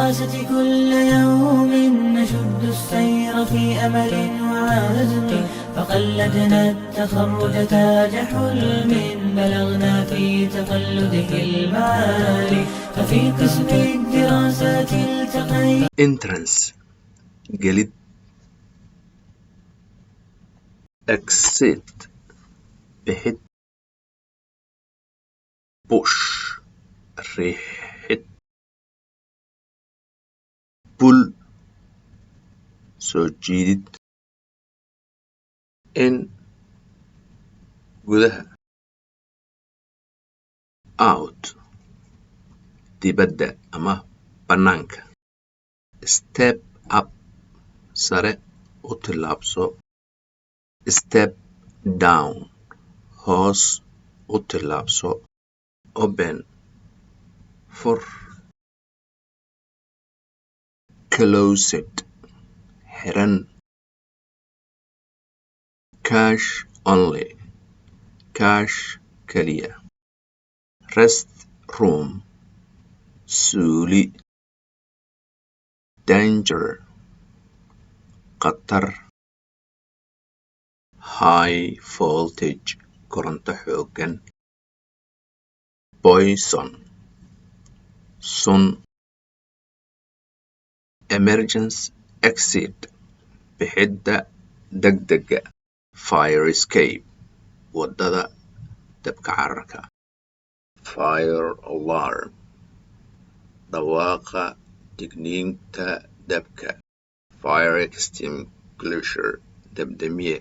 الدراسة كل يوم نشد السير في أمل وعزم، فقلدنا التخرج تاج حلم بلغنا في تقلده المعالي، ففي قسم الدراسات التقينا. Entrance gelid. Exit bixid. Push riixid. Pull soo jiidid. In gudaha. Out dibadda ama bannaanka. Step up sare u tillaabso. Step down hoos u tillaabso. Open fur. Closed xiran. Cash only kaash kaliya. Rest room suuli. Danger khatar. High voltage koronto xooggan. Poison sun. Emergency exit bixidda degdegga. Fire escape waddada dabka cararka. Fire alarm dhawaaqa digniinta dabka. Fire extinguisher dab-damiye.